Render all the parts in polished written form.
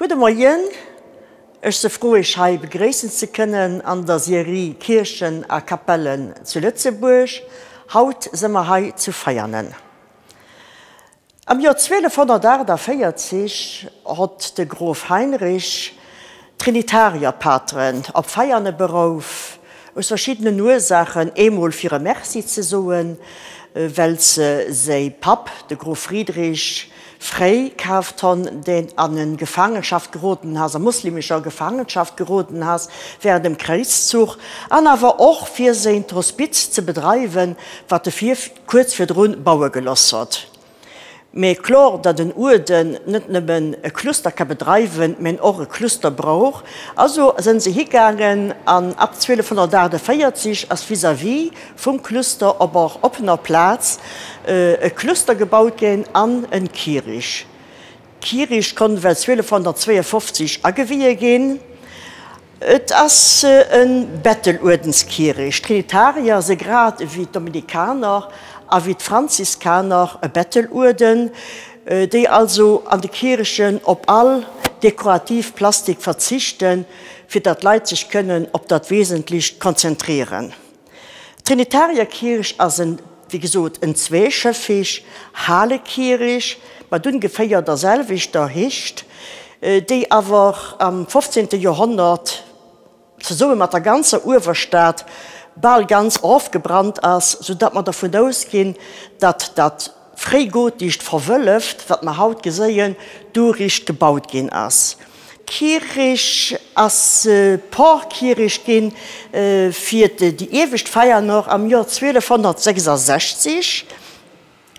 Gudde Moien, ech se frou Iech hei begréissen ze kënnen an der Serie Kierchen a Kapellen zu Lëtzebuerg. Haut se mer hei zu Veianen. Am Joer 1248 hott de Grof Heinrich d'Trinitarierpateren op Veiane berouf, aus verschiddenen Ursaachen, eemol fir e Merci ze soen, well se säi Papp, de Grof Friedrich, fréi kaaft honn, deen an e Gefaangenschaft geroden ass, a muslimescher Gefaangenschaft geroden ass während dem Kréiszuch, an awer och fir séint Hospiz ze bedreiwen, wat e vir kuerz virdrun baue geloss hott. Mee kloer, datt en Uerden net nëmmen e Kluster ka bedreiwen, mä och e Kluster brauch. Also sënn se higaangen an ab 1248 ass vis-à-vis vum Kluster op och oppener Plaz e Kluster gebaut ginn an en Kirich. D'Kirich konnt ewell 1252 agewihe ginn. Et ass e Betteluerdenskierich. D'Trinitarier si grad ewéi d'Dominikaner a wéi d'Franziskaner e Betteluerden, déi also an de Kierchen op all dekorativ Plastik verzichten, fir datt d'Leit sech kënnen op dat Wesentlicht konzentrieren. D'Trinitarierkierch ass en, wéi gesot, en zweeschëffig Halekierich mat ungeféier der selwechter Héicht, déi awer am 15. Joerhonnert zesumme mat der ganzer Uewerstad bal ganz ofgebrannt ass, sou datt mer dervun ausginn, datt dat fréigotischt Verwëlleft, wat mer haut geséien, du riicht gebaut ginn ass. D'Kierich ass Porkierich ginn fir déi iewescht Veianor am Joer 1266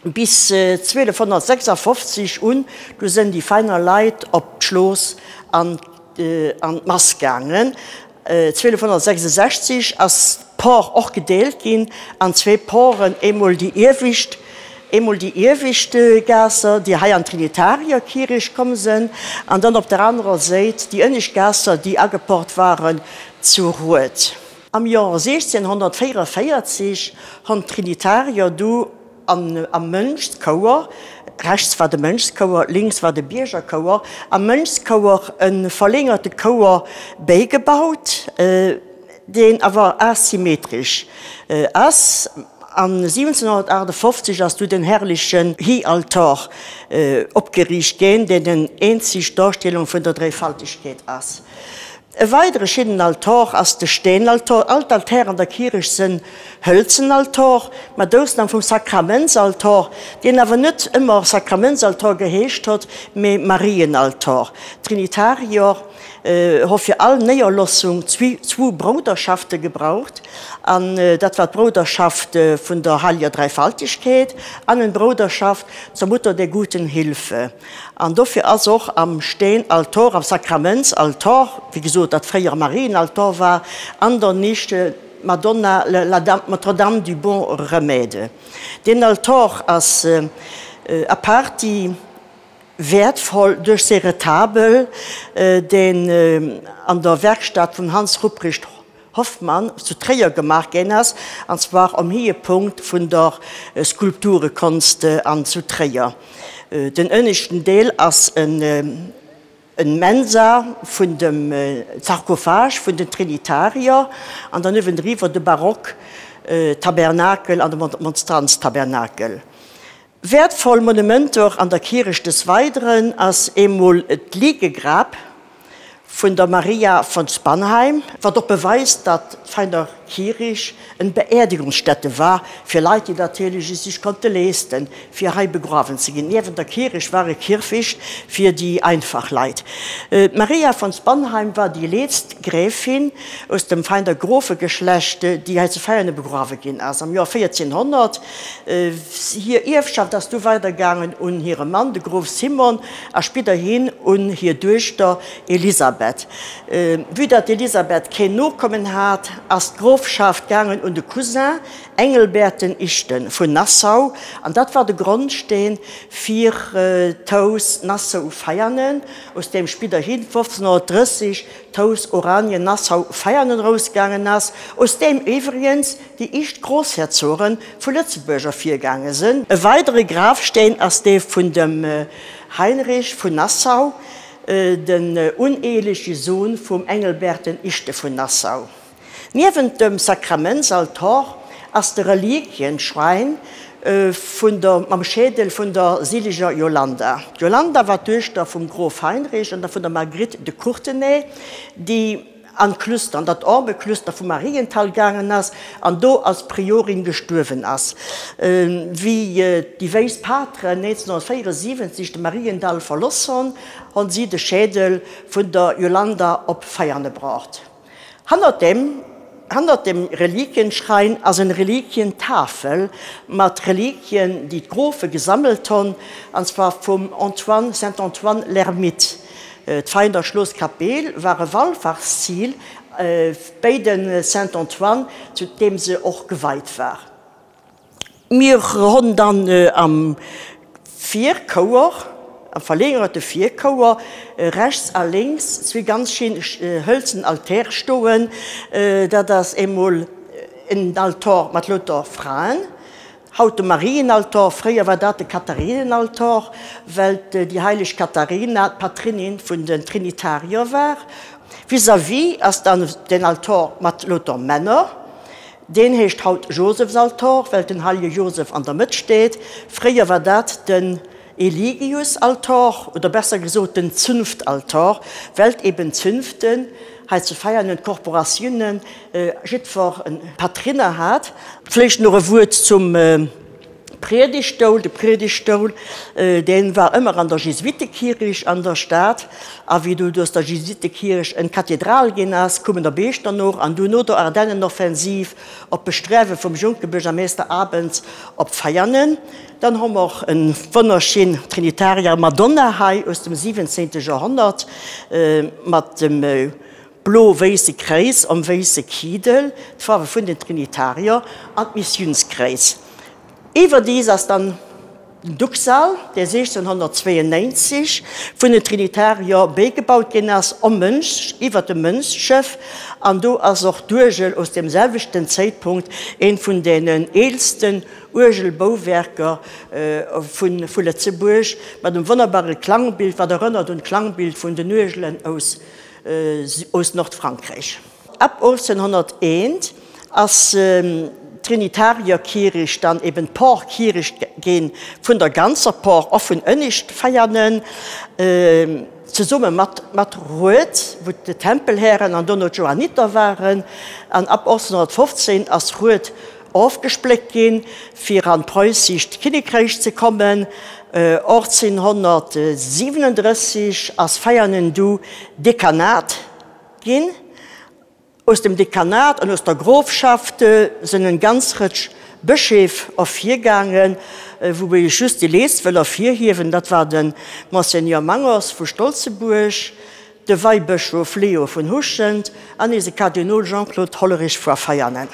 bis 1256 un. Du sënn déi feiner Leit op d'Schlooss an d'Mass gaangen. 1266 ass d'Por och gedeelt ginn an zwee Poren, eemol déi iewescht, eemol déi iewescht Gaasser, déi hei an d'Trinitarierkierich komm sënn, an dann op der anerer Séit déi ënnescht Gaasser, déi ageport waren zu Rued. Am Joer 1644 honn d'Trinitarier du An am Mönchskouer, rechts war de Mönchskouer, links war de Biergerkouer, am Mönchskouer e verlängerte Chouer bäigebaut, deen awer asymmetresch ass. An 1758 ass du den herrlechen Hie-Altor opgeriicht ginn, deen en eenzeg Darstellung vun der Dréifaltegkeet ass. E weidere schéinen Altor ass de Steenaltor. All d'Altäre an der Kierch sënn hëlzen Altor, mat Ausnam vum Sakramentsaltor, deen awer net ëmmer Sakramentsaltor geheescht hott, mee Marienaltor. D'Trinitarier hu fir all Néierlossung zwou Brouderschafte gebraucht, an dat war d'Brouderschaft vun der Heiliger Dreifaltigkeet an en Brouderschaft zur Mutter der guten Hilfe. An dofir ass och am Steenaltor, am Sakramentsaltor, wéi gesot, dat fréier Marienaltor war, an der Nisch d'Madonna, la Dame, Notre-Dame du Bon Remède. Deen Altor ass apaarti wäertvoll duerch säi Retabel, deen an der Werkstatt vum Hans Ruprecht Hoffmann zu Tréier gemaach ginn ass, an zwar am Héihepunkt vun der Skulpturekonst an zu Tréier. Den ënneschten Deel ass en Mensa vun dem Sarkophag vun den Trinitarier an dann uewendriwwer de Barock-Tabernakel an de Monstranztabernakel. Wäertvoll Monumenter an der Kierech Des Weideren ass eemol d'Ligegrab vun der Maria von Spanheim, wat och beweist, datt d'Veiner Kierich en Beerdigungsstätte war fir Leit, déi natierlech es sech konnte leesten, fir hei begrawen ze ginn. Niewent der Kierech war e Kierfecht fir déi einfach Leit. D'Maria von Spanheim war déi leetzt Gräfin aus dem Veiner Grofegeschlecht, déi hei zu Veianen begrawe ginn ass. Am Joer 1400 Hir Ierfschaft ass du weidergaangen un hire Mann, de Grof Simon, a spidderhin un hir Duechter Elisabeth. Vue datt d'Elisabeth keen Nokommen hat, ass d'Grofschaft gaangen un de Cousin Engelbert den Ischten vun Nassau, an dat war de Grondsteen fir d'Haus Nassau-Veianen, aus deem spidderhin 1530 d'Haus Oranien-Nassau-Veianen erausgaangen ass, aus deem iwwregens déi éischt Grossherzoge vu Lëtzebuerg ervirgaange sënn. E weidere Grafsteen ass dee vun dem Heinrich vun Nassau. den uneheliche Sohn vum Engelbert den Ischte vun Nassau. Niewent dem Sakramentsaltor ass de Reliquienschräin vun der mam Schädel vun der seliger Yolanda. D'Yolanda war d'Duechter vum Grof Heinrich an der vun der Marguerite de Courtenay, déi an d'Klüster, an dat Ormeklüster vu Marienthal gaangen ass an do als Priorin gestuerwen ass. Wéi déi wéiss Pateren 1974 de Mariendall verloss honn, honn si de Schädel vun der Yolanda op Veiane braucht. Hannert dem hannert dem Reliquienschrein ass en Reliquientafel mat Reliquien, déi d'Grofe gesammelt honn, an zwar vum Antoine, Saint Antoine l'Ermite. D'Veiner Schlosskapel war e Wallfahrtszil béi de Saint Antoine, zu deem se och geweit war. Mir honn dann am Virchouer, am verlängerete Virchouer, rechts a lénks zwee ganz schéin hëlzen Altäre stoen. Dat ass eemol en Altor mat louter Fraen, haut de Marienaltor, fréier war dat de Katharinenaltor, well déi heileg Katharina d'Patrinin vun den Trinitarier war. Vis-à-vis ass dann den Altor mat louter Männer. Deen heescht haut Josefsaltor, well den Heilege Josef an der Mëtt steet. Fréier war dat den Eligiusaltor, oder besser gesot den Zunftaltor, well eben d'Zünften hei zu Veianen, d'Korporatiounen, jiddwer en Patrinner hat. Vléicht nach e Wuert zum Priedigtstoul, De Priedigtstoul, dee war ëmmer an der Jesuitekierich an der Stad. A wéi du aus der Jesuitekierich en Kathedral ginn ass, koumen der Beeschternooch an du no der Ardennenoffensiv op Besträwe vum jonke Buergermeester Abens op Veianen. Dann hu mer en wonnerschinn Trinitarier Madonna hei aus dem 17. Joerhonnert mat dem blo-wéisse Kréiz am wéisse Kidel, d'Faarwe vun den Trinitarier, an d'Missiounskréiz. Iwwerdies ass dann den Duxall, dee 1692 vun den Trinitarier béigebaut ginn ass, om Mönch, iwwer dem Mönchschëff, an do ass och d'Uergel aus deem selwechten Zéitpunkt, eent vun deenen eelsten Uergelbauwerker vu Lëtzebuerg, mat em wonnerbare Klangbild, wat erënnert un d'Klangbild vun den Uergelen aus aus Nordfrankräich. Ab 1801 ass d'Trinitarierkierich dann eben d'Porkierich ginn vun der ganzer Por, och vun Ënnischt Veianen, zesumme mat mat Rued, wou d'Tempelhären an dono d'Johanniter waren. An ab 1815 ass Rued ofgespléckt ginn, fir an d'preussischt Kinnekräich ze kommen. 1837 ass Veianen du Dekanat ginn. Aus dem Dekanat an aus der Grofschaft sinn en ganz Rëtsch Bëscheef ervirgaangen, woubéi ech just déi leesst wëll ervirhiewen, dat war de Monseigneur Mangers vu Stolzebuerg, de Weibëschof Leo vun Huschent an eise Kardinol Jean-Claude Hollerich vu Veianen.